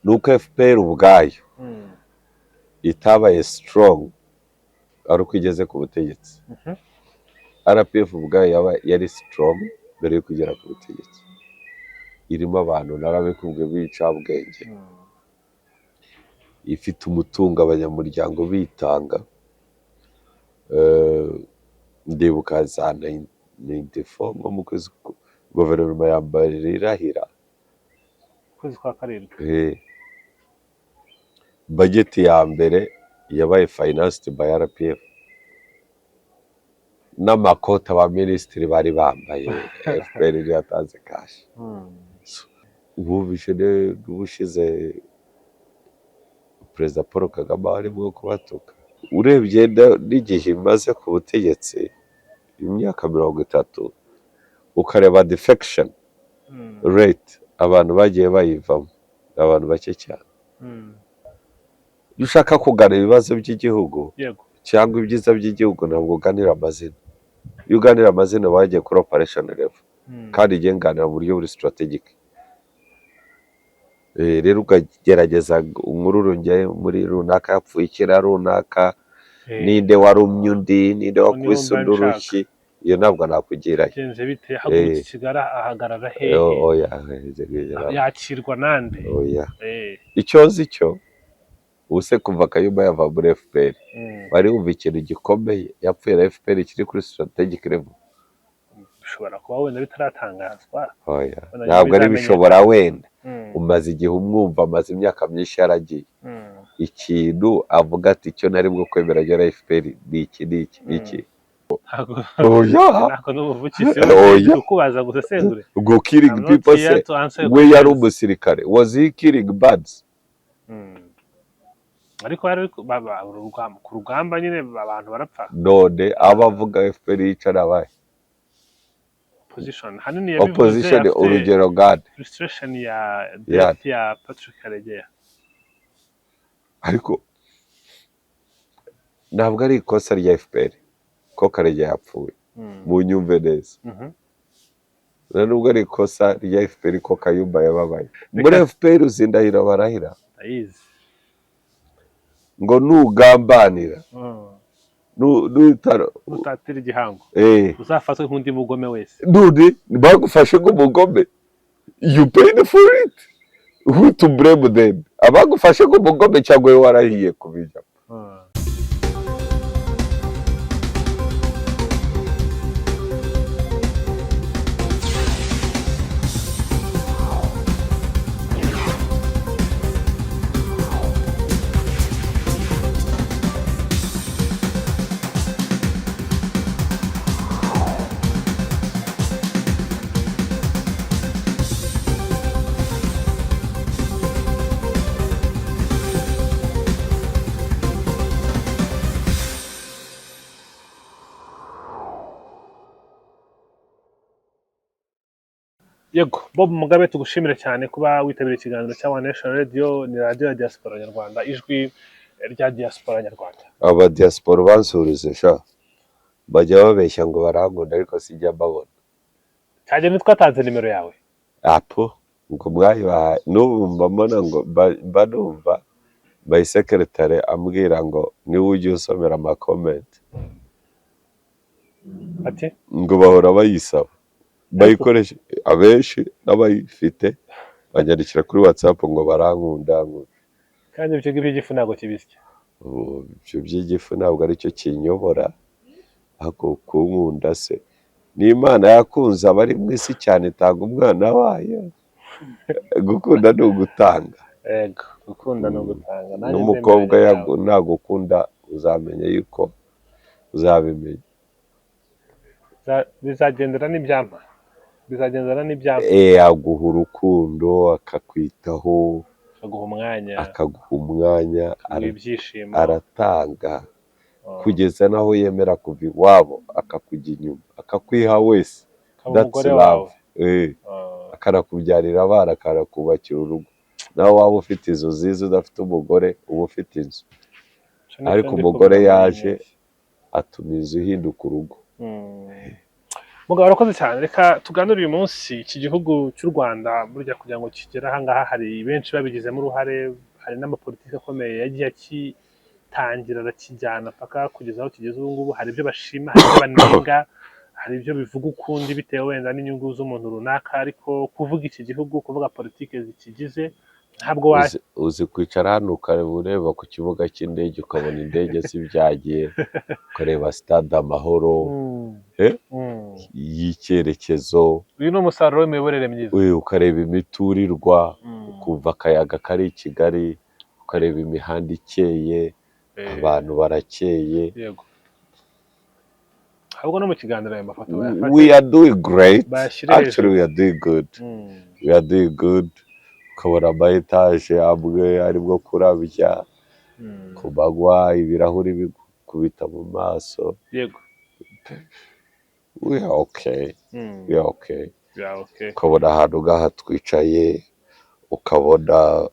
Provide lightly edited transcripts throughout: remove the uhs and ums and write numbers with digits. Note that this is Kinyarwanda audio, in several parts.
Ni uko FPR ubwayo itabaye strong ari uko igeze ku butegetsi. RPF ubwayo yari strong mbere yo kugera ku butegetsi, irimo abantu, narabikubwiye, b'incabwenge, ifite umutungo, abanyamuryango bitanga. Ndibuka za 94 nko mu kwezi guverinoma ya mbere irahira, ukwezi kwa karindwi. Budget ya mbere yabaye financed by RPF, n'amakoti abaminisitiri bari bambaye, FPR yari yatanze cash. Wumvise n'ubushize Perezida Paul Kagame arimo kubatuka. Urebye n'igihe imaze ku butegetsi, imyaka 30, ukareba defection rate, abantu bagiye bayivamo ni abantu bake cyane. Iyo ushaka kugana ibibazo by'igihugu cyangwa ibyiza by'igihugu, ntabwo uganira amazina. Iyo uganira amazina wagiye kuri operation level. Kandi igihe nganira mu buryo buri strategic. Rero ukagerageza inkuru njye muri runaka yapfuye ikira runaka, ninde warumye undi, ninde wakubise Niwo undi mba nshaka. urushyi, iyo ntabwo nakugirayo. Bigenze bite? Yahagurutse i Kigali ahagarara hehe? Oya. Yakirwa nande? Oya. Icyo nzi cyo, ubu se kuva Kayumba yava muri FPR, wari wumva ikintu gikomeye yapfuye na FPR kiri kuri strategic level? Bishobora kuba wenda bitaratangazwa. Oya. Wenda Ntabwo ari bizamenyekana. bishobora wenda, umaze igihe umwumva, amaze imyaka myinshi yaragiye. Ikintu avuga ati icyo nari bwo kwemera ryo na FPR ni iki, ni iki, ni iki? Ntabwo Oya. ntabwo n'ubuvugizi. Oya. Kukubaza gusa sengure. Ngo killing I'm not people here se to answer your we yari questions. umusirikare, was he killing birds? Ariko yari ku rugamba nyine abantu barapfa. None abavuga FPR yica abahe? Opposition hanini yabivuze Opposition afite urugero gade frustration ya death ya Patrick Karegeya. Ariko ntabwo ari ikosa rya FPR ko Karegeya yapfuye. Munyumve neza. Nta nubwo ari ikosa rya FPR ko Kayumba yababaye muri FPR. Uzi indahiro barahira? Ndayizi. Ngo nugambanira, Nutatira igihango, uzafatwe nk'undi mugome wese. None bagufashe nk'umugome, you paid for it. Who to blame then? Abagufashe nk'umugome cyangwa wowe warahiye kubijyamo? Yego, Bob Mugabe, tugushimire cyane kuba witabiriye ikiganiro cya One Nation Radio. Ni radiyo ya diaspora nyarwanda, ijwi rya diaspora nyarwanda. Aba diaspora bansurize sha, bajya babeshya ngo barankunda, ariko sijya mbabona. Cyane ntitwatanze nimero yawe. Apo ngo mwayibahaye? N'ubu mba mbona ngo mba numva my secretary ambwira ngo niwe ujya usomera ama comment. Ati Ngo bahora bayisaba, bayikoresha abenshi n'abayifite banyandikira kuri WhatsApp ngo barankunda ngo Kandi ibyo ngibyo igifu ntabwo kibisya. Ubu ibyo by'igifu ntabwo aricyo kinyobora, ariko kunkunda se ni Imana yakunze abari mu isi cyane itanga umwana wayo. Gukunda ni ugutanga. Yego, gukunda ni ugutanga. Nanjye N'umukobwa ndemeranya nawe. Nagukunda uzamenya yuko uzabimenya. Bizagendera n'ibyampa, bizagendana n'ibyampa. Aguha urukundo, akakwitaho, akaguha umwanya, akaguha umwanya, akaguha ibyishimo, aratanga kugeza n'aho yemera kuva iwabo akakujya inyuma, akakwiha wese. Akaba That's umugore love. wawe. Akanakubyarira abana, akanakubakira urugo. Nawe waba ufite inzu nziza udafite umugore, uba ufite inzu. Icyo nicyo Ariko ndi umugore kuvuga muri iyi yaje minsi. atuma inzu ihinduka urugo. Mugabo, urakoze cyane. Reka tuganire uyu munsi iki gihugu cy'u Rwanda. Burya kugira ngo kigere aha ngaha, hari benshi babigizemo uruhare, hari n'amapolitiki akomeye yagiye akitangira arakijyana paka kugeza aho kigeze ubu ngubu. Hari ibyo bashima, hari ibyo banenga, hari ibyo bivuga ukundi bitewe wenda n'inyungu z'umuntu runaka. Ariko kuvuga iki gihugu, kuvuga politiki zikigize, ntabwo wa Uzi kwicara hano ukareba, ureba ku kibuga cy'indege, ukabona indege zibyagiye, ukareba Stade Amahoro y'icyerekezo. Uyu ni umusaruro w'imiyoborere myiza. Ukareba imiturirwa, ukumva akayaga kari i Kigali, ukareba imihanda ikeye, abantu barakeye. Yego, ahubwo no mu kiganiro ayo mafoto bayafate. We are doing great. Bayashyire Actually, hejuru. we are doing good. We are doing good. Ukabona ama etaje amwe aribwo kurabya ku manywa, ibirahuri bikubita mu maso. We are okay. We are okay. Yeah, okay. Ukabona ahantu ngaha twicaye, ukabona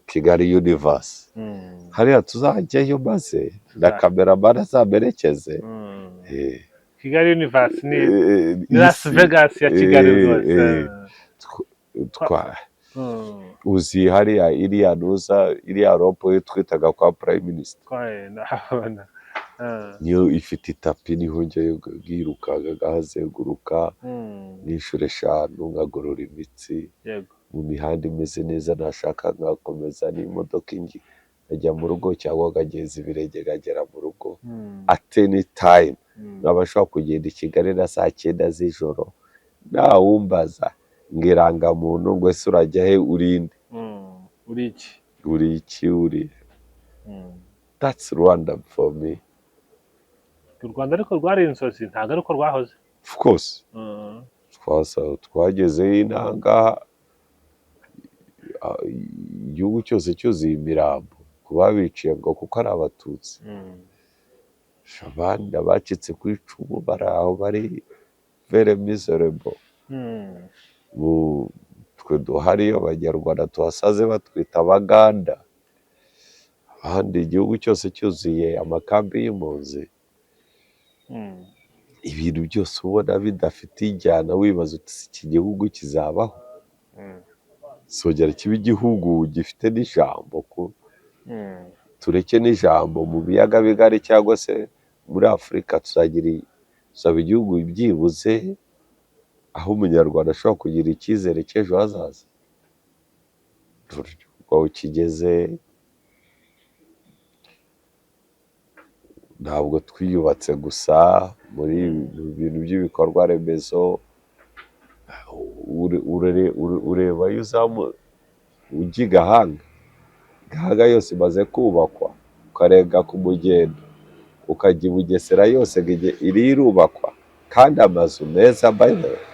Kigali Universe. Hariya tuzajyayo maze na cameraman azamerekeze. Kigali Universe ni Las Vegas ya Kigali rwose. Uzi hariya iriya nuza, iriya rond-point twitaga kwa Prime Minister, Twaye ndahabona. Niyo ifite itapi, niho njyayo nkirukanka, ngahazenguruka n'inshuro 5, nkagorora imitsi mu mihanda imeze neza. Nashaka nkakomeza n'imodoka ingi nkajya mu rugo, cyangwa nkageza ibirenge nkagera mu rugo at any time. Nkaba nshobora kugenda i Kigali na saa 9 z'ijoro, ntawumbaza ngo irangamuntu, ngo ese urajya he, urinde? Uri iki? Uri iki, uri? That's Rwanda for me. U Rwanda ariko rwari inzozi, ntabwo ari uko rwahoze. Of course. Twagezeyo intangaha, igihugu cyose cyuzuye imirambo ku babiciye ngo kuko ari Abatutsi. Abandi abacitse ku icumu bari aho, bari very miserable. Ubu twe duhari Abanyarwanda tuhasaze batwita Abaganda, ahandi igihugu cyose cyuzuye amakambi y'impunzi. Ibintu byose ubona bidafite injyana, wibaza uti: "Si iki gihugu kizabaho?" Songera kiba igihugu gifite n'ijambo ku tureke n'ijambo mu biyaga bigari cyangwa se muri Afurika, tuzagira, tuzaba igihugu byibuze aho Umunyarwanda ashobora kugira icyizere cy'ejo hazaza. Aho kigeze, ntabwo twiyubatse gusa muri bintu by'ibikorwa remezo. Ureba iyo uzamu ujya i Gahanga, Gahanga yose imaze kubakwa, ukarenga ku Mugendo ukajya i Bugesera, yose ngo iri irubakwa, kandi amazu meza, by the way.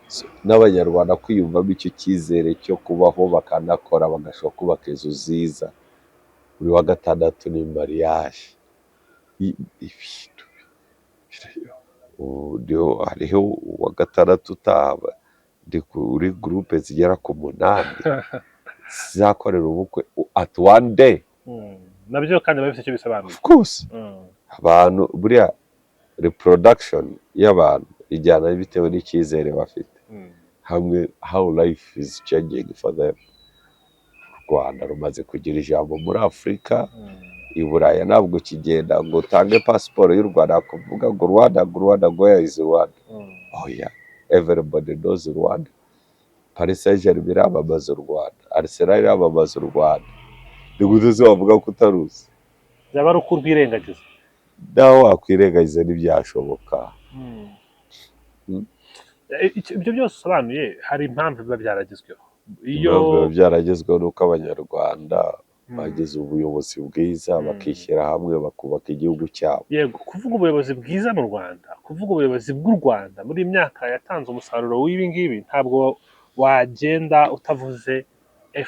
So, n'Abanyarwanda kwiyumvamo icyo cyizere cyo kubaho, bakanakora, bagashobora kubaka inzu nziza. Buri wa gatandatu ni mariage. Ibintu ubu hariho uwa gatandatu utaha ndi kuri groupe zigera ku 8 zizakorera ubukwe at one day. Nabyo kandi biba bifite icyo bisobanuye. Of course. Abantu buriya reproduction y'abantu ijyana bitewe n'icyizere bafite hamwe, how life is changing for them. U Rwanda rumaze kugira ijambo muri Afurika. I Buraya ntabwo kigenda ngo utange pasiporo y'u Rwanda kuvuga ngo Rwanda, ngo Rwanda, ngo where is Rwanda? Oh yeah, everybody knows Rwanda. Paris Saint-Germain iramamaza u Rwanda, Arsenal iramamaza u Rwanda. Ni gute se wavuga ko utaruzi? Byaba ari uko urwirengagiza. Naho wakwirengagiza ntibyashoboka. Ibyo byose usobanuye, hari impamvu biba byaragezweho iyo Impamvu biba byaragezweho ni uko Abanyarwanda bagize ubuyobozi bwiza, bakishyira hamwe, bakubaka igihugu cyabo. Yego, kuvuga ubuyobozi bwiza mu Rwanda, kuvuga ubuyobozi bw'u Rwanda muri iyi myaka yatanze umusaruro w'ibi ngibi, ntabwo wagenda utavuze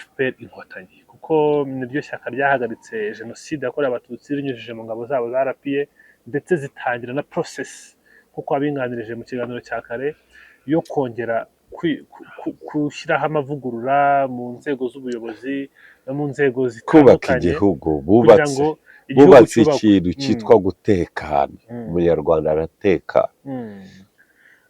FPR Inkotanyi, kuko niryo shyaka ryahagaritse jenoside yakorewe Abatutsi rinyujije mu ngabo zabo za RPA, ndetse zitangira na process, nk'uko wabinganirije mu kiganiro cya kare, yo kongera gushyiraho amavugurura mu nzego z'ubuyobozi no mu nzego Kubaka zitandukanye igihugu kugira bubatse ngo igihugu Bubatse cyubakwe. ikintu cyitwa gutekana. Umunyarwanda aratekana.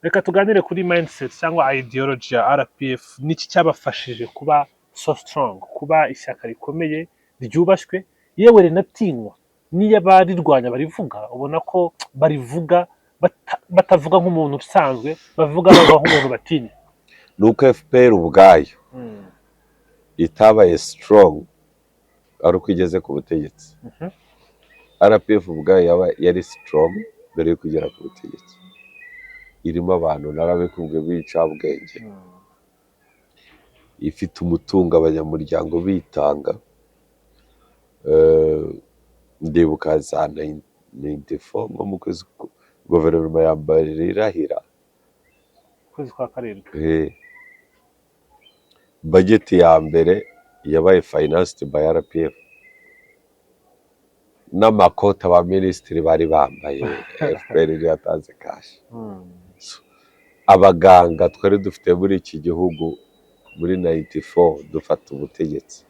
Reka tuganire kuri mindset cyangwa ideology ya RPF. Niki cyabafashije kuba so strong, kuba ishyaka rikomeye ryubashywe, yewe rinatinywa? Niyo abarirwanya barivuga, ubona ko barivuga batavuga nk'umuntu usanzwe, bavuga nk'umuntu batinya. Ni uko FPR ubwayo itabaye strong ari uko igeze ku butegetsi. RPF ubwayo yari strong mbere yo kugera ku butegetsi, irimo abantu, narabikubwiye, b'incabwenge, ifite umutungo, abanyamuryango bitanga. Ndibuka za 94, nko mu kwezi guverinoma ya mbere irahira, Ukwezi kwa karindwi. Budget ya mbere yabaye financed by RPF, n'amakoti abaminisitiri bari bambaye, FPR niyo yatanze cash. Abaganga twari dufite muri iki gihugu muri 94 dufata ubutegetsi,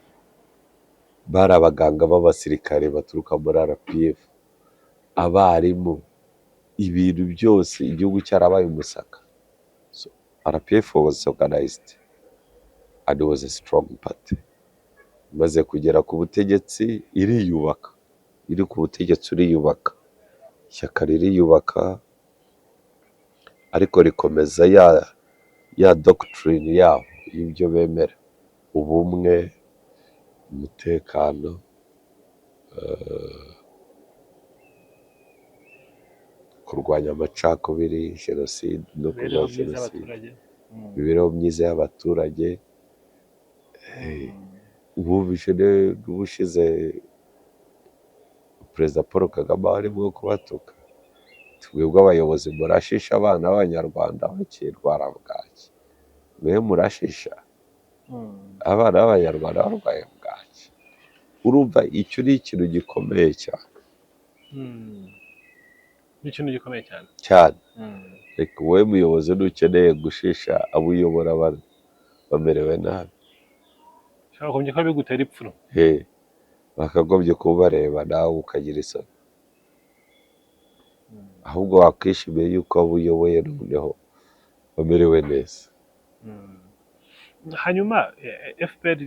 bari abaganga b'abasirikare baturuka muri RPF, abarimu, ibintu byose, igihugu cyarabaye umusaka. So, RPF was organized and was a strong party. Imaze kugera ku butegetsi iriyubaka, iri ku butegetsi uriyubaka, ishyaka ririyubaka, ariko rikomeza ya doctrine yabo y'ibyo bemera: ubumwe, umutekano, kurwanya amacakubiri, jenoside no Imibereho kurwanya myiza jenoside, y'abaturage. Imibereho myiza y'abaturage. Ubu ubushize Perezida Paul Kagame arimo kubatuka: "Twebwe abayobozi murashisha abana b'Abanyarwanda bakirwara bwaki? Mwe murashisha abana b'Abanyarwanda barwaye bwaki?" Urumva icyo ni ikintu gikomeye cyane. Ni ikintu gikomeye cyane. Cyane. Reka, wowe muyobozi ntukeneye gushisha abo uyobora bamerewe nabi. Ushobora kumenya ko bigutera ipfunwe. He, bakagombye kuba bareba nawe ukagira isoni, ahubwo wakwishimiye yuko abo uyoboye noneho bamerewe neza. Hanyuma FPR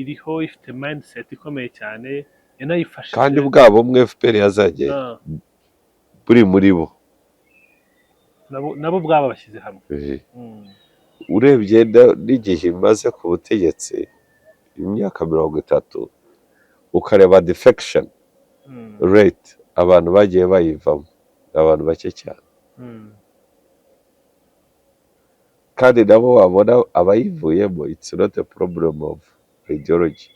iriho, ifite mindset ikomeye cyane yanayifashije. Kandi bwa bumwe FPR yazagiye buri muri bo. Nabo ubwabo bashyize hamwe. Urebye n'igihe imaze ku butegetsi, imyaka 30, ukareba defection rate, abantu bagiye bayivamo ni abantu bake cyane. Kandi nabo wabona abayivuyemo, it's not a problem of ideology,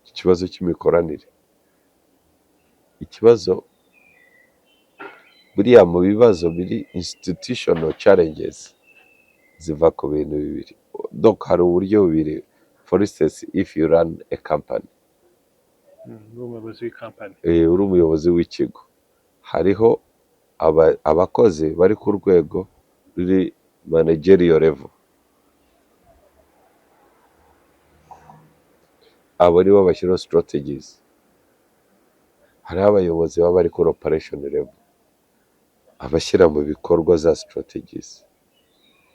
ikibazo cy'imikoranire. Ikibazo buriya mu bibazo biri institutional challenges ziva ku bintu bibiri. Donc hari uburyo bubiri. For instance, if you run a company, Uri umuyobozi w'ikampani. Uri umuyobozi w'ikigo, hariho abakozi bari ku rwego ruri managerial level, abo nibo bashyiraho strategies. Hariho abayobozi baba bari kuri operation level, abashyira mu bikorwa za strategies.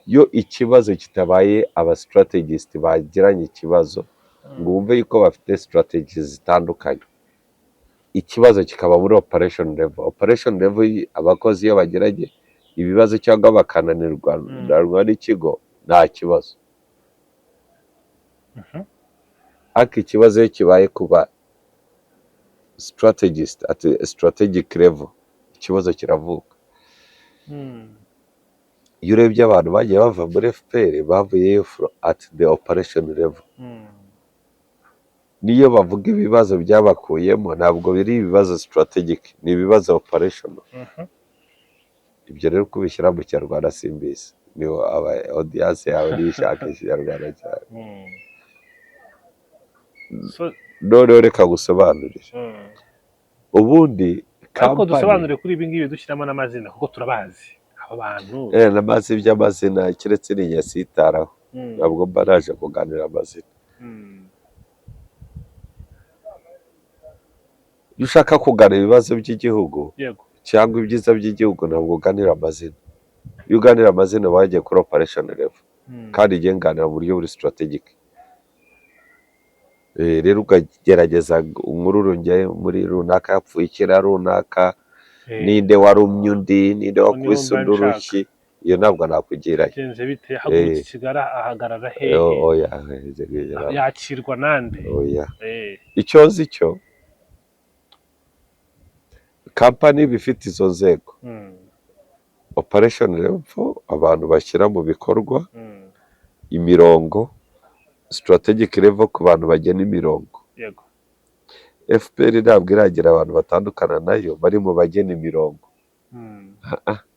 Iyo ikibazo kitabaye aba strategist bagiranye ikibazo, ngo wumve yuko bafite strategies zitandukanye, ikibazo kikaba muri operation level. Operation level, abakozi iyo bagiranye ibibazo cyangwa bakananirwa n'ikigo, nta kibazo. Ariko ikibazo iyo kibaye kuba strategist at a strategic level, ikibazo kiravuka. Iyo urebye abantu bagiye bava muri FPR, bavuyeyo at the operation level. Niyo bavuga ibibazo byabakuyemo, ntabwo biri ibibazo strategic, ni ibibazo operational. Ibyo rero kubishyira mu Kinyarwanda simbizi, ni aba audience yawe niyo ishaka Ikinyarwanda cyane. So, Noneho reka gusobanurire. Ubundi Ariko kampani dusobanure kuri ibi ngibi, dushyiramo n'amazina, kuko turabazi aba bantu. Namaze iby'amazina, keretse ni nyasitaraho. Ntabwo mba naje kuganira amazina. Iyo ushaka kugana ibibazo by'igihugu cyangwa ibyiza by'igihugu, ntabwo uganira amazina. Iyo uganira amazina, bagiye kuri operation level. Kandi igihe nganira mu buryo buri strategic. Rero ukagerageza inkuru njye muri runaka yapfuye ikira runaka, ninde warumye undi, ninde wakubise niwo undi mba nshaka. urushyi, iyo ntabwo nakugirayo. Bigenze bite? Yahagurutse i Kigali ahagarara hehe? Oya. Yakirwa nande? Oya. Icyo nzi cyo, kampani iba ifite izo nzego, operation level, abantu bashyira mu bikorwa imirongo, strategic level ku bantu bagena imirongo. FPR ntabwo iragira abantu batandukana nayo bari mu bagena imirongo.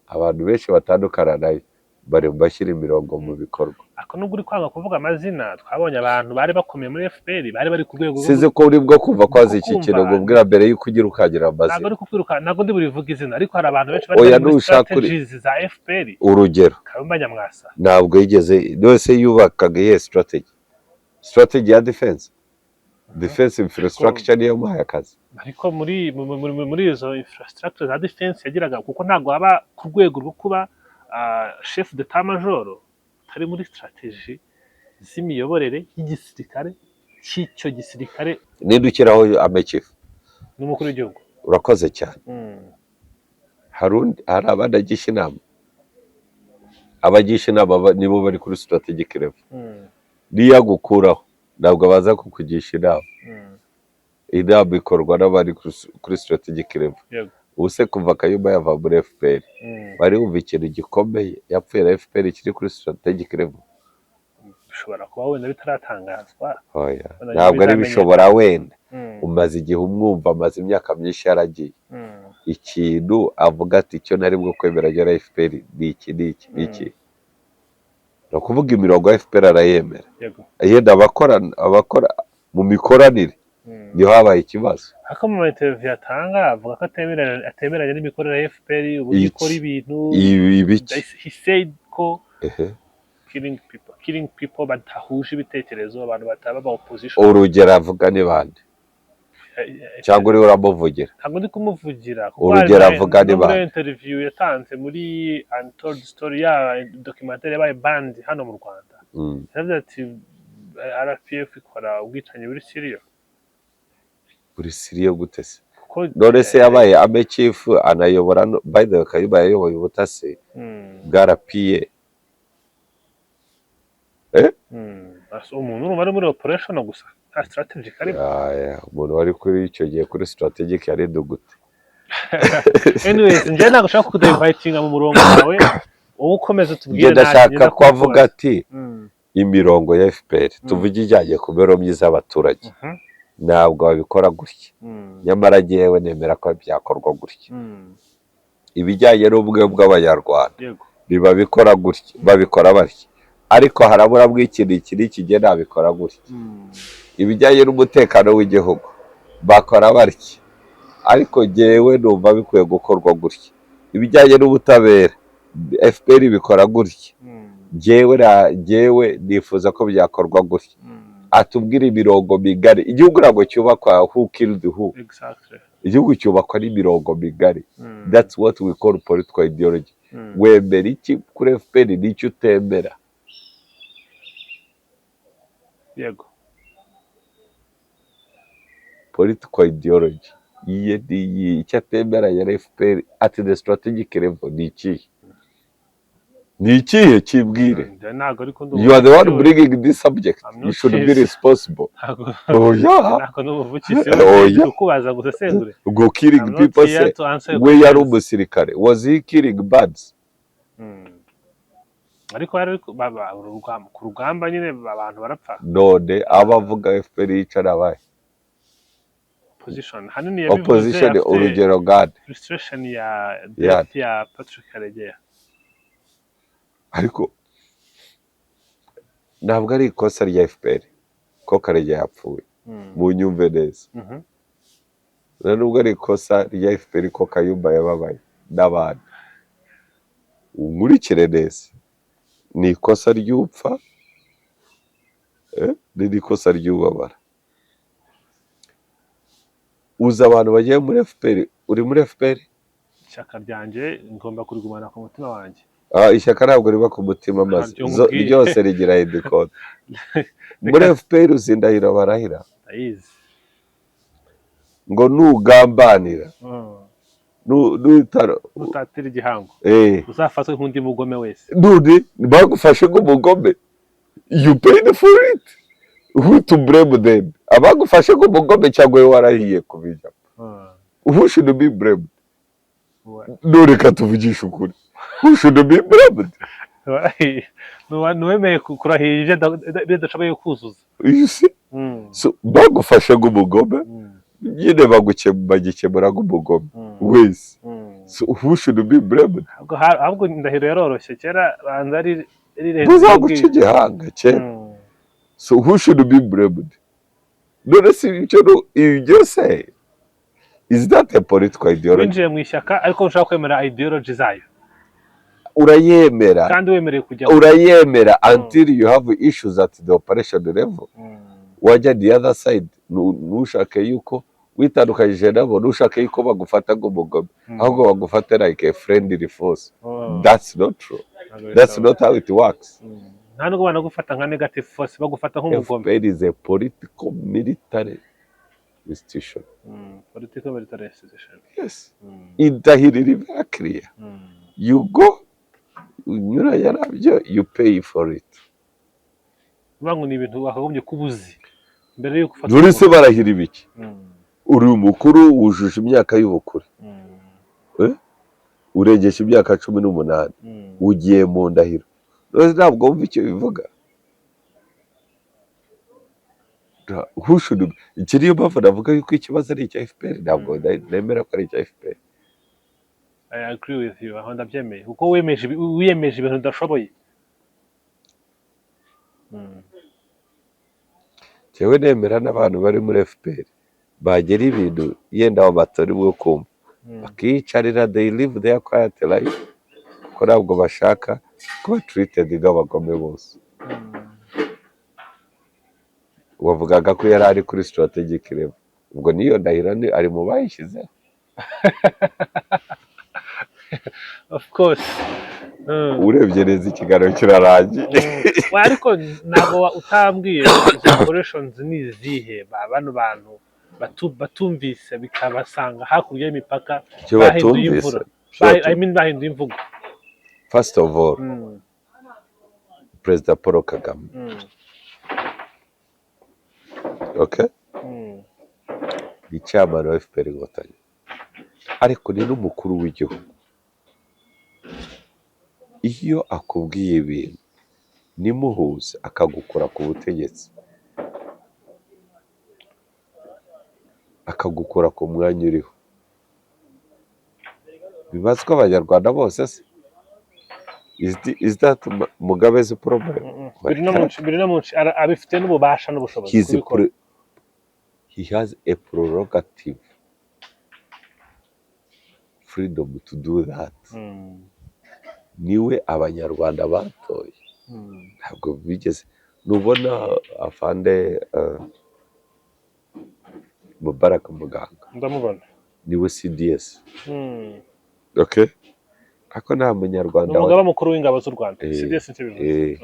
Abantu benshi batandukana nayo bari mu bashyira imirongo mu bikorwa. Ako nubwo uri kwanga kuvuga amazina, twabonye abantu bari bakomeye muri FPR bari bari ku rwego rwo Sinzi ko uri bwo kumva ko azi iki Kumva. kintu ngo ubwira mbere y'uko ugira ukagira Ntabwo amazina. ari kukwiruka, ntabwo ndi burivuge izina, ariko hari abantu benshi bari Oya, bari muri nushaka strategies za FPR. Urugero? Kayumba Nyamwasa. Ntabwo yigeze wese yubakaga iyihe strategy? Strategy ya defense infrastructure niyo yamuhaye akazi. Ariko muri izo infrastructure za defense yagiraga, kuko ntabwo waba ku rwego rwo kuba chef d'état major utari muri strategy z'imiyoborere y'igisirikare cy'icyo gisirikare. Ninde ushyiraho army chief? N'umukuru w'igihugu. Urakoze cyane. Hari undi, hari abandi agisha inama. Abagisha inama nibo bari kuri strategic level. Niyo agukuraho, ntabwo baza kukugisha inama. Inama ikorwa n'abari kuri strategic level. Ubu se kuva Kayumba yava muri FPR, bari bumva ikintu gikomeye yapfuye na FPR kiri kuri strategic level? Bishobora kuba wenda bitaratangazwa. Oya. Wenda Ntabwo ari bizamenyekana. bishobora wenda. Umaze igihe umwumva, amaze imyaka myinshi yaragiye. Ikintu avuga ati icyo nari bwo kwemera ryo na FPR ni iki, ni iki, ni iki, ni ukuvuga imirongo ya FPR arayemera. Yenda abakora mu mikoranire niho habaye ikibazo. Ariko mu interview atanga avuga ko atemeranya n'imikorere ya FPR, uburyo Iki? ikora ibintu. Ibi biki? He said ko killing people badahuje ibitekerezo, abantu bataba aba opposition. Urugero avuga ni bande, cyangwa uriwe uramuvugira? Ntabwo ndi kumuvugira, kuko Urugero hari avuga ni no muri bande? interview yatanze muri Untold Story, ya documentaire yabaye banned hano mu Rwanda, yaravuze ati RPF ikora ubwicanyi buri serious. Buri serious gute se? Kuko None se yabaye army chief anayobora by the way, Kayumba yayoboye ubutasi bwa RPA. Umuntu urumva ari muri operation gusa, nta strategy karimo. Aya, umuntu wari kuri icyo gihe kuri strategic yari dugute? Anyways, njyewe ntabwo ushaka kudivertinga mu murongo wawe, wowe ukomeza utubwire. Njye ndashaka Nanjye ko avuga ati imirongo ya FPR, tuvuge ijyanye ku mibereho myiza y'abaturage, ntabwo babikora gutya, nyamara jyewe nemera ko byakorwa gutya. Ibijyanye n'ubumwe bw'Abanyarwanda, ntibabikora gutya, babikora batya, ariko haraburamo ikintu iki n'iki, njye nabikora gutya. Ibijyanye n'umutekano w'igihugu bakora batya, ariko jyewe numva bikwiye gukorwa gutya. Ibijyanye n'ubutabera, FPR bikora gutya, jyewe nifuza ko byakorwa gutya. Atubwire imirongo migari. Igihugu ntabwo cyubakwa who killed who. Igihugu cyubakwa n'imirongo migari. That's what we call political ideology. Wemera iki kuri FPR n'icyo utemera? Political ideology iye ni iyi. Icyo atemera ya FPR at the strategic level ni ikihe? Ni ikihe? Kibwire. Njye ntabwo, ariko ndumva You are the one bringing this subject. I'm You not should be his. responsible. Ntabwo Oya. ntabwo ni umuvugizi. Oya. Kukubaza ngo usesengure. Ngo killing I'm not people here se to answer your we yari questions. umusirikare, was he killing birds? Ariko yari ku rugamba nyine abantu barapfa. None abavuga FPR yica nabaye Opposition hanini yabivuze opposition? Afite Urugero gade? frustration ya death ya Patrick Karegeya. Ariko ntabwo ari ikosa rya FPR ko Karegeya yapfuye. Munyumve neza. Nta nubwo ari ikosa rya FPR ko Kayumba yababaye n'abandi. Unkurikire neza, ni ikosa ry'upfa, ni n'ikosa ry'ubabara. Uzi abantu bagiye muri FPR? Uri muri FPR? Ishyaka ryanjye ngomba kurigumana ku mutima wanjye. Ah, ishyaka ntabwo riba ku mutima maze Ntabyo nkubwiye. Ryose rigira headquarter muri FPR. Uzi indahiro barahira? Ndayizi. Ngo nugambanira, Nutatira igihango, uzafatwe nk'undi mugome wese. None bagufashe nk'umugome, you paid for it. Who to blame then? Abagufashe nk'umugome cyangwa wowe warahiye kubijyamo? Who should be blamed? None reka tuvugishe ukuri, who should be blamed? Ntiwemeye kurahira ibyo adashoboye kuzuza. You see? So bagufashe nk'umugome, nyine bagikemura nk'umugome wese. So who should be blamed? Ahubwo indahiro yaroroshye kera, banza ari rirenze. Bazaguca igihanga kera. So who should be blamed? None si ibyo ibyo se, is that a political ideology? Winjiye mu ishyaka ariko ushaka kwemera ideology zayo. Urayemera. Kandi wemerewe kujya. Urayemera until you have issues at the operation level. Wajya the other side, ntushake yuko witandukanyije nabo, ntushake yuko bagufata nk'umugome, ahubwo bagufate like a friendly force. That's not true. Ntabwo That's bishoboka. not how it works. Nta nubwo banagufata nka negative force, bagufata nk'umugome. FPR is a political military institution. Political military institution. Yes. Indahiro iri very clear. You go unyuranya nabyo, you pay for it. Bivuga ngo ni ibintu wakagombye kuba uzi mbere y'uko ufata None se umugome. barahira ibiki? Uri umukuru, wujuje imyaka y'ubukure, urengeje imyaka 18, ugiye mu ndahiro. None ntabwo wumva icyo bivuga? Who should? Iki niyo mpamvu navuga yuko ikibazo ari icya FPR. Ntabwo nemera ko ari icya FPR. I agree with you, aho ndabyemeye, kuko wiyemeje ibintu udashoboye. Njyewe nemera n'abantu bari muri FPR bagera ibintu yenda abo batari bwo kumva, bakiyicarira, they live their quiet life, kuko ntabwo bashaka kuba treated nk'abagome bose. Wavugaga ko yari ari kuri strategic level, ubwo niyo ndahiro ni ari mu bayishyizeho. Of course. Urebye neza ikiganiro kirarangiye. Ariko ntabwo utambwiye izo operations ni izihe, bano bantu batumvise bikabasanga hakurya y'imipaka Icyo bahinduye batumvise imvura. Icyo I mean, bahinduye imvugo. First of all, Perezida Paul Kagame, okay, ni chairman wa FPR Inkotanyi, ariko ni n'umukuru w'igihugu. Iyo akubwiye ibintu nimuhuze, akagukura ku butegetsi, akagukura ku mwanya uriho, bibazwa abanyarwanda bose se? Is that Mugabe's problem? Biri no mu abifite n'ububasha n'ubushobozi He's a kubikora. He has a prerogative freedom to do that. Niwe abanyarwanda batoye. Ntabwo bigeze nubona afande Mubarak Muganga. Ndamubona. Niwe CDS. Okay, ariko nta Ni munyarwanda umugaba mukuru w'ingabo z'u Rwanda. CDS nicyo bivuze.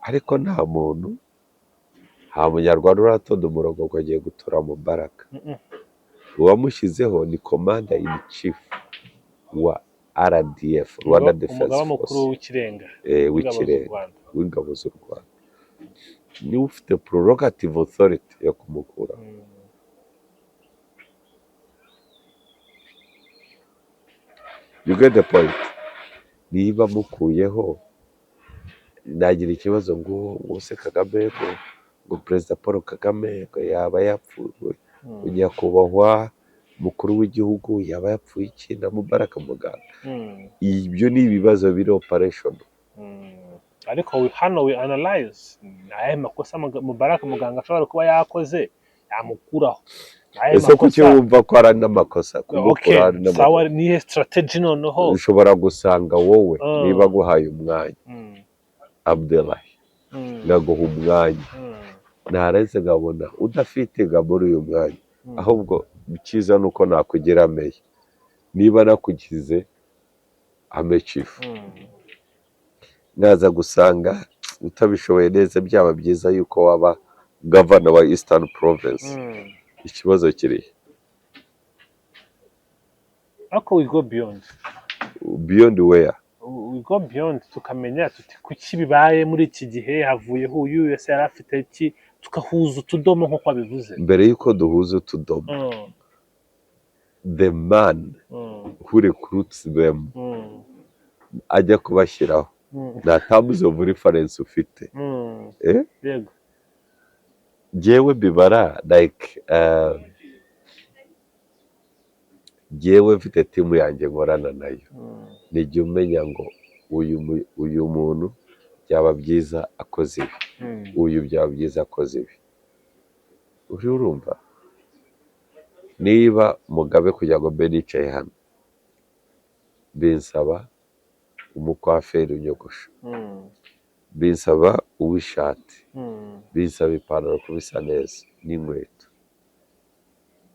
Ariko nta muntu, nta munyarwanda uratonda umurongo ngo agiye gutora Mubarak. Uwamushyizeho ni commander in chief wa RDF, Rwanda Defense Umugaba mukuru Force. w'ikirenga w'ingabo z'u W'ikirenga Rwanda. w'ingabo z'u Rwanda niwe ufite prerogative authority yo kumukura. You get the point? Niba mukuyeho, nagira ikibazo ngo se Kagame, ngo Perezida Paul Kagame ngo yaba yapfuye, nyakubahwa mukuru w'igihugu yaba yapfuye iki na Mubarak Muganga? Ibyo ni ibibazo biri operation. Ariko hano we analyze ni ayahe makosa Mubarak Muganga ashobora kuba yakoze yamukuraho? Ni ayahe Ese kuki makosa? wumva ko hari n'amakosa Okay, kumukura? Hari n'amakosa. Sawa, nihe strategy noneho? Ushobora gusanga wowe, niba aguhaye umwanya, Abdelahi, ngaguha umwanya, nareze nkabona udafite nga muri uyu mwanya, ahubwo Icyiza ni uko nakugira meya. Niba nakugize army chief, naza gusanga utabishoboye neza, byaba byiza yuko waba governor wa Eastern Province. Ikibazo kiri Ariko we go beyond. Beyond where? We go beyond, tukamenya tuti kuki bibaye muri iki gihe, havuyeho uyu, ese yari afite iki, tugahuza utudomo nk'uko wabivuze. Mbere yuko duhuza utudomo, the man who recruits them ajya kubashyiraho, nta terms of reference ufite. Eh? Yego. Jyewe mbibara like jyewe mfite team yanjye nkorana nayo, nijya umenya ngo uyu muntu byaba byiza akoze ibi, uyu byaba byiza akoze ibi. Uri urumva niba Mugabe, kugira ngo mbe nicaye hano binsaba umukwaferi unyogosha, binsaba uw'ishati, binsaba ipantaro kuba isa neza n'inkweto,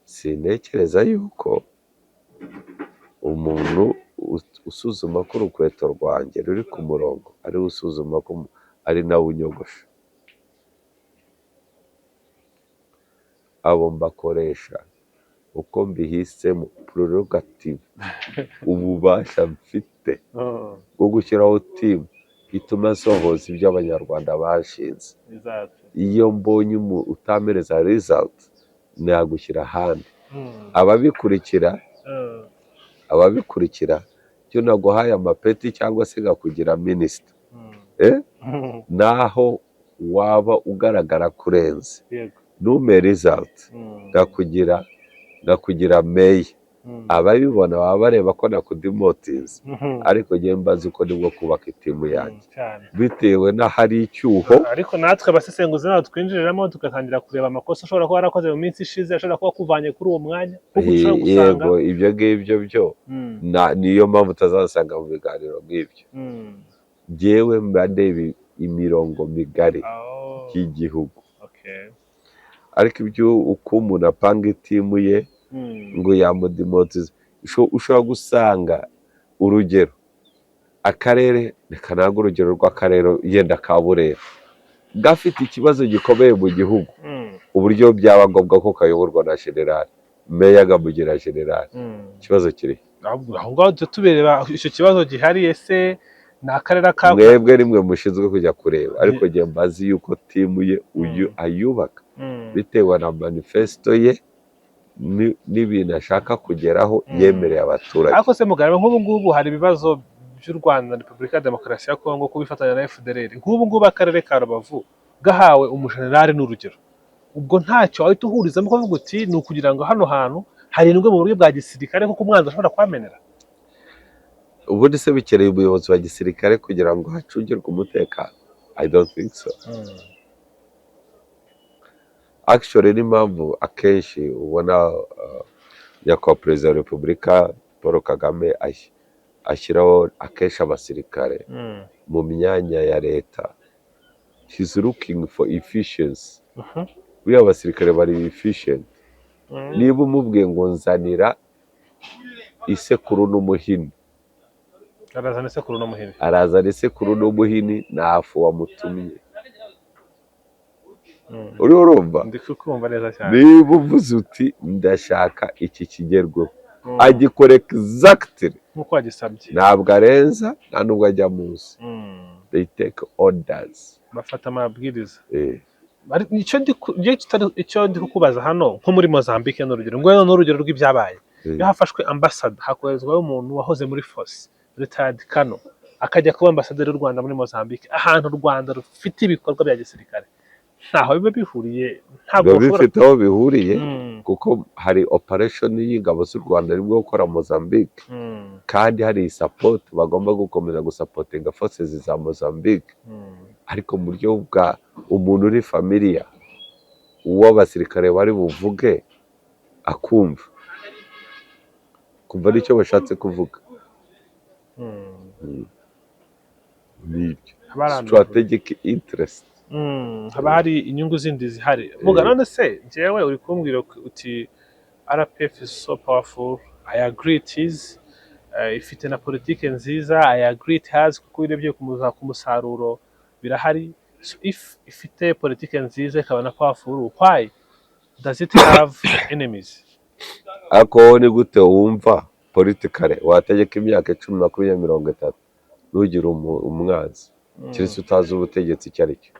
sintekereza yuko umuntu usuzuma ko urukweto rwanjye ruri ku murongo ariwe usuzuma ko ari nawe unyogosha. Abo mbakoresha uko mbihisemo, prerogative, ububasha mfite bwo gushyiraho team ituma nsohoza ibyo Abanyarwanda bashinze. Iyo mbonye utampereza result, nagushyira ahandi. Ababikurikira, ababikurikira, cyo naguhaye amapeti cyangwa se ngakugira minisita, eh? Naho waba ugaragara kurenze, ntume result, ngakugira meya, ababibona baba bareba ko nakudemotinze, ariko njyewe mbazi ko nibwo kubaka iteam yanjye bitewe n'ahari icyuho. Ariko natwe abasesenguzi ntabwo twinjiriramo, tugatangira kureba amakosa ashobora kuba yarakoze mu minsi ishize, ashobora kuba akuvanye kuri uwo mwanya, kuko ushobora gusanga Yego, ibyo ngibyo byo niyo mpamvu utazasanga mu biganiro nk'ibyo. Njyewe mba ndeba imirongo migari y'igihugu, ariko ibyo uko umuntu apanga iteam ye ngo yamudemotiza, ushobora gusanga, urugero, akarere, reka ntange urugero rw'akarere yenda ka Burera, gafite ikibazo gikomeye mu gihugu, uburyo byaba ngombwa ko kayoborwa na generali, meya akamugira generali. Ikibazo kiri Ahubwo aho ngaho tujya tubireba icyo kibazo gihari, ese ni akarere ka Mwebwe nimwe mushinzwe kujya kureba, ariko njye mbazi yuko team ye uyu ayubaka bitewe na manifesto ye n'ibintu ashaka kugeraho yemereye abaturage. Ariko se Mugabe, nk'ubu ngubu hari ibibazo by'u Rwanda na Repubulika ya Demokarasi ya Kongo kubifatanya na FDLR. Nk'ubu ngubu akarere ka Rubavu gahawe umujenerali, ni urugero, ubwo ntacyo wahita uhurizamo ukavuga uti ni ukugira ngo hano hantu harindwe mu buryo bwa gisirikare, kuko umwanzi ashobora kuhamenera? Ubundi se bikeneye umuyobozi wa gisirikare kugira ngo hacungirwe umutekano? I don't think so. Actually, n'impamvu akenshi ubona nyakubahwa Perezida wa Repubulika Paul Kagame ashyiraho akenshi abasirikare mu myanya ya leta, he's looking for efficiency. Buriya abasirikare bari efficient. Niba umubwiye ngo nzanira isekuru n'umuhini, Arazana isekuru n'umuhini. Arazana isekuru n'umuhini, nta fu wamutumye. Uriho urumva? Ndi kukumva neza cyane. Niba uvuze uti ndashaka iki kigerweho, agikora exactly Nk'uko wagisabye. Ntabwo arenza, nta nubwo ajya munsi. They take orders. Bafata amabwiriza. Eh. Ariko icyo icyo ndi kukubaza hano, nko muri Mozambique ni urugero, ngo ni urugero rw'ibyabaye. Iyo hafashwe ambasada, hakoherezwayo umuntu wahoze muri force, retired colonel, akajya kuba ambasaderi w'u Rwanda muri Mozambique, ahantu u Rwanda rufite ibikorwa bya gisirikare, ntaho biba bihuriye, ntabwo Biba bashobora bifite aho bihuriye, kuko hari operation y'ingabo z'u Rwanda irimo gukora Mozambique, kandi hari support bagomba gukomeza gusupportinga forces za Mozambique, ariko mu buryo bwa umuntu uri familiar, uwo abasirikare bari buvuge akumva, kumva n'icyo bashatse kuvuga. Nibyo. Haba hari andi Strategic interest. Haba hari inyungu zindi zihari. Muga, none se njyewe uri kumbwira uti RPF is so powerful. I agree it is. Ifite na politike nziza. I agree it has, kuko urebye ku musaruro birahari. So if ifite politike nziza ikaba na powerful, why does it have enemies? Ariko wowe ni gute wumva politically wategeka imyaka 10, 20, 30 ntugire umwanzi, keretse utazi ubutegetsi icyo ari cyo?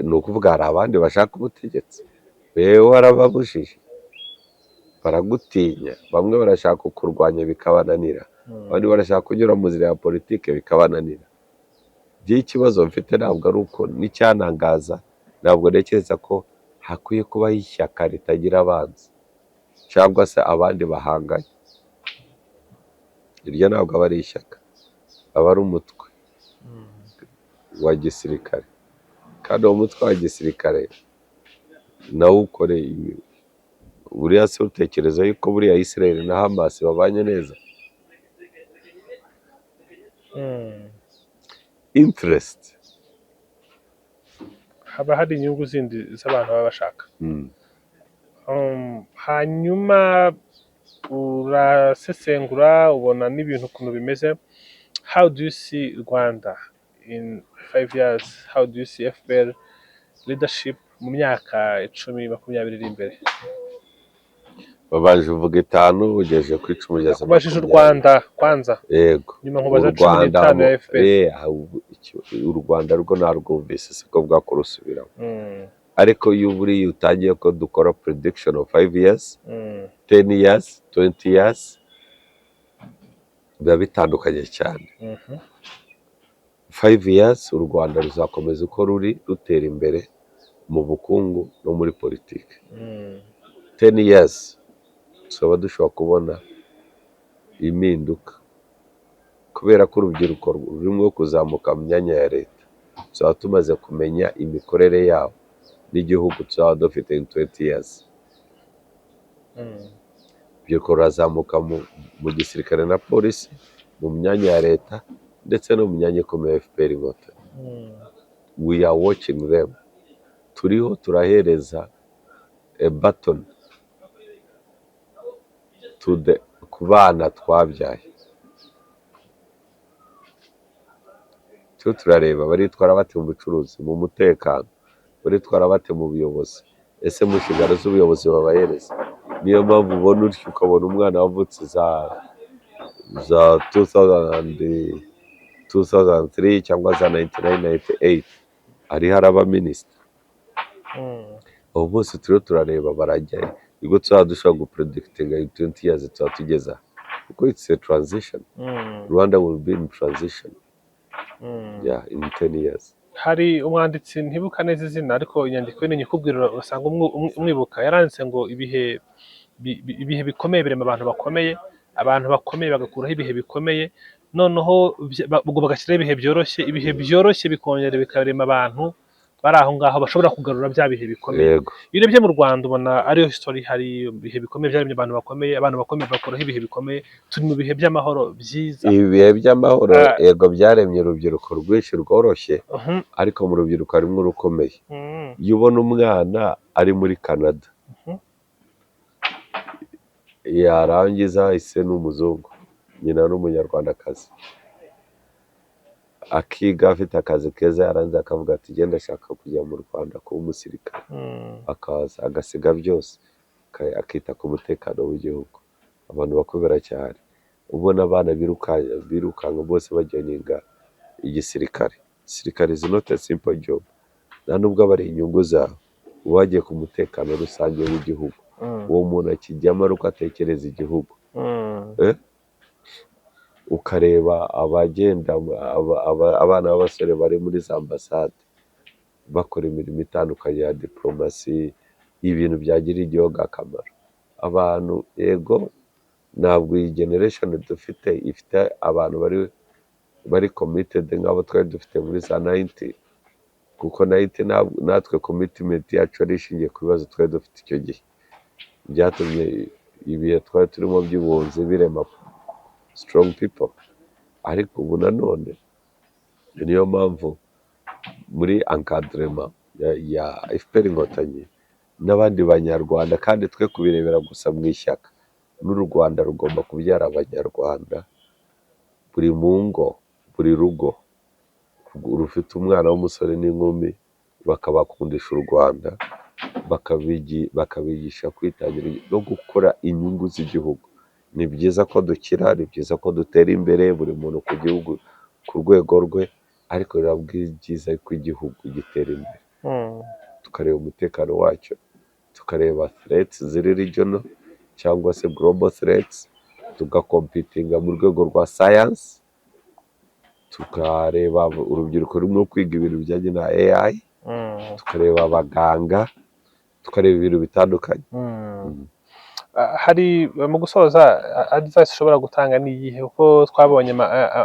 Ni ukuvuga hari abandi bashaka ubutegetsi, wewe warababujije, baragutinya. Bamwe barashaka kukurwanya bikabananira, abandi barashaka kunyura mu nzira ya politike bikabananira. Njyewe ikibazo mfite ntabwo ari uko, n'icyanangaza, ntabwo ntekereza ko hakwiye kubaho ishyaka ritagira abanzi cyangwa se abandi bahanganye. Iryo ntabwo aba ari ishyaka, aba ari umutwe wa gisirikare, kandi uwo mutwe wa gisirikare nawo ukore ibi. Buriya se utekereza yuko buriya Israel na Hamas babanye neza? Interest. Haba hari inyungu zindi z'abantu baba bashaka. Hanyuma urasesengura, ubona n'ibintu ukuntu bimeze. How do you see Rwanda in 5 years? How do you see FPR leadership mu myaka 10, 20 iri imbere? Babanje uvuga 5, ugejeje ku 10, ugeze Kubajije u 20. Rwanda kwanza. Yego. Nyuma nkubaza U cumi Rwanda n'itanu ya FPR. U Rwanda rwo narwumvise, siko bwakurusubiramo. Ariko iyo buriya utangiye ko dukora prediction of 5 years, 10 years, 20 years, biba bitandukanye cyane. 5 years, u Rwanda ruzakomeza uko ruri, rutera imbere mu bukungu no muri politiki. 10 years, tuzaba dushobora kubona impinduka kubera ko urubyiruko rurimo kuzamuka mu myanya ya leta, tuzaba tumaze kumenya imikorere yabo n'igihugu tuzaba dufite in 20 years. Urubyiruko rurazamuka mu gisirikare na polisi, mu myanya ya leta ndetse no mu myanya ikomeye ya FPR Inkotanyi. We are watching them. Turiho turahereza a baton to the ku bana twabyaye. Turiho turareba baritwara bate mu bucuruzi, mu mutekano, baritwara bate mu buyobozi, ese mu nshingano z'ubuyobozi babahereza. Niyo mpamvu ubona utyo, ukabona umwana wavutse za 2000 and 2003 cyangwa za 99, 98 ariho araba minisita. Abo bose turiho turareba barajya he? Nibwo tuzaba dushobora gupredictinga in 20 years tuzaba tugeze aha, kuko it's a transition. Rwanda will be in transition, yeah, in 10 years. Hari umwanditsi, ntibuka neza izina, ariko inyandiko ye nyikubwira usanga umwibuka. Yaranditse ngo ibihe bikomeye birema abantu bakomeye, abantu bakomeye bagakuraho ibihe bikomeye, noneho ubwo bagashyiraho ibihe byoroshye, ibihe byoroshye bikongera bikarema abantu bari aho ngaho bashobora kugarura bya bihe bikomeye. Iyo urebye mu Rwanda ubona ariyo history. Hari ibihe bikomeye byaremye abantu bakomeye, abantu bakomeye bakuraho ibihe bikomeye. Turi mu bihe by'amahoro byiza. Ibi bihe by'amahoro, Ah. yego, byaremye urubyiruko rwinshi rworoshye, ariko mu rubyiruko harimo urukomeye. Iyo ubona umwana ari muri Canada, yarangiza ise ni umuzungu, nyina ni umunyarwandakazi, akiga, afite akazi keza, yarangiza akavuga ati: "Genda, ashaka kujya mu Rwanda kuba umusirikare," akaza agasiga byose, akita ku mutekano w'igihugu, abantu bakomera cyane. Ubona abana birukanka bose bajoininga igisirikare. Igisirikare is not a simple job, nta nubwo aba ari inyungu zawe, uba wagiye ku mutekano rusange w'igihugu. Uwo muntu akijyamo ari uko atekereza igihugu. Ukareba abagenda, abana b'abasore bari muri za ambasade bakora imirimo itandukanye ya diporomasi, ibintu byagirira igihugu akamaro. Abantu, yego, ntabwo iyi generation dufite ifite abantu bari committed nk'abo twari dufite muri za 90, kuko 90 natwe commitment yacu yari ishingiye ku bibazo twari dufite icyo gihe, byatumye ibihe twari turimo by'ubuhunzi birema strong people. Ariko ubu nanone niyo mpamvu muri encadrement ya FPR Inkotanyi N'abandi Banyarwanda kandi, twe kubirebera gusa mu ishyaka, n'u Rwanda rugomba kubyara Abanyarwanda. Buri mu ngo, buri rugo rufite umwana w'umusore n'inkumi, bakabakundisha u Rwanda, bakabigisha kwitangira no gukora inyungu z'igihugu. Ni byiza ko dukira, ni byiza ko dutera imbere, buri muntu ku gihugu, ku rwego rwe, ariko biba byiza ko igihugu gitera imbere, tukareba umutekano wacyo, tukareba threats ziri regional cyangwa se global threats, tugacompetinga mu rwego rwa science, tukareba urubyiruko rurimo kwiga ibintu bijyanye na AI, tukareba abaganga, tukareba ibintu bitandukanye. Hari mu gusoza, advice ushobora gutanga ni iyihe? Kuko twabonye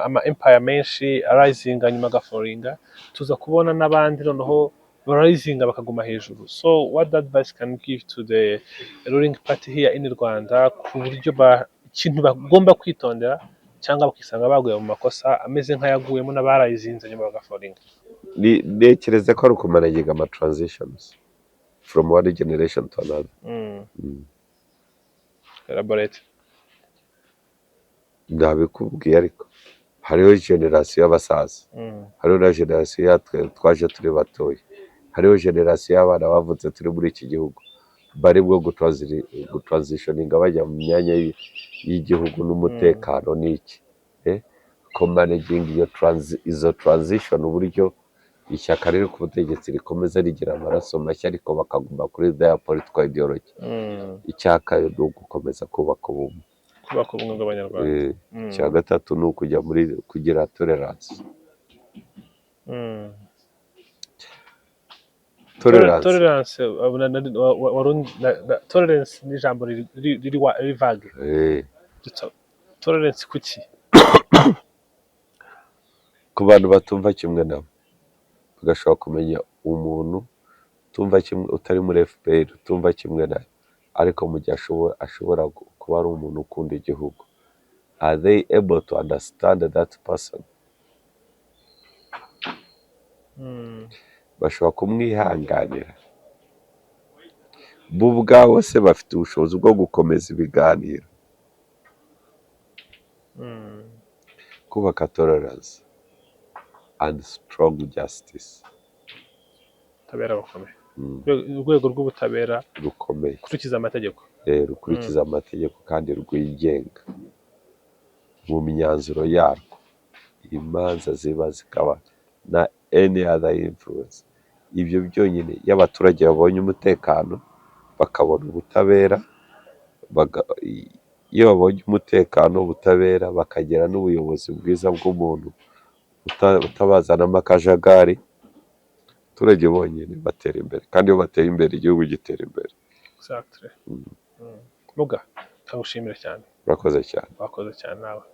ama empire menshi arisinga, nyuma agafallinga, tuza kubona n'abandi noneho barisinga bakaguma hejuru. So what advice can you give to the ruling party here in Rwanda, ku buryo ikintu bagomba kwitondera cyangwa bakisanga baguye mu makosa ameze nk'ayaguyemo n'abarayizinze nyuma bagafallinga? Ntekereza ko ari ukumanaginga ama transitions from one generation to another. Elaborate. Nabikubwiye, ariko hariho generation y'abasaza, hariho na generation yatwe twaje turi batoya, hariho generation y'abana bavutse turi muri iki gihugu, bari bwo gutransitioninga bajya mu myanya y'igihugu n'umutekano n'iki, kumanaginga izo transition, uburyo ishyaka riri ku butegetsi rikomeza rigira amaraso mashya, ariko bakaguma kuri their political ideology. Icya kabiri ni ugukomeza kubaka ubumwe. Kubaka ubumwe bw'Abanyarwanda. Icya gatatu ni ukujya muri kugira tolerance. Tolerance. Tolerance, tolerance ni ijambo riri vague. Tolerance kuki? Ku bantu batumva kimwe nabo, bagashobora kumenya umuntu utumva kimwe, utari muri FPR, utumva kimwe nayo, ariko mu gihe ashobora kuba ari umuntu ukunda igihugu, are they able to understand that person? Bashobora kumwihanganira bo ubwabo se? Bafite ubushobozi bwo gukomeza ibiganiro? Kubaka tolerance and strong justice. Ubutabera bukomeye. Urwego rw'ubutabera rukomeye. Gukurikiza amategeko. Rukurikiza amategeko kandi rwigenga mu myanzuro yarwo, imanza ziba zikaba na any other influence. Ibyo byonyine, iyo abaturage babonye umutekano, bakabona ubutabera, iyo babonye umutekano, ubutabera, bakagira n'ubuyobozi bwiza bw'umuntu utabazanamo akajagari, abaturage bonyine batera imbere, kandi iyo bateye imbere igihugu gitera imbere. Exactly. Muga, ndagushimira cyane. Urakoze cyane. Wakoze cyane nawe.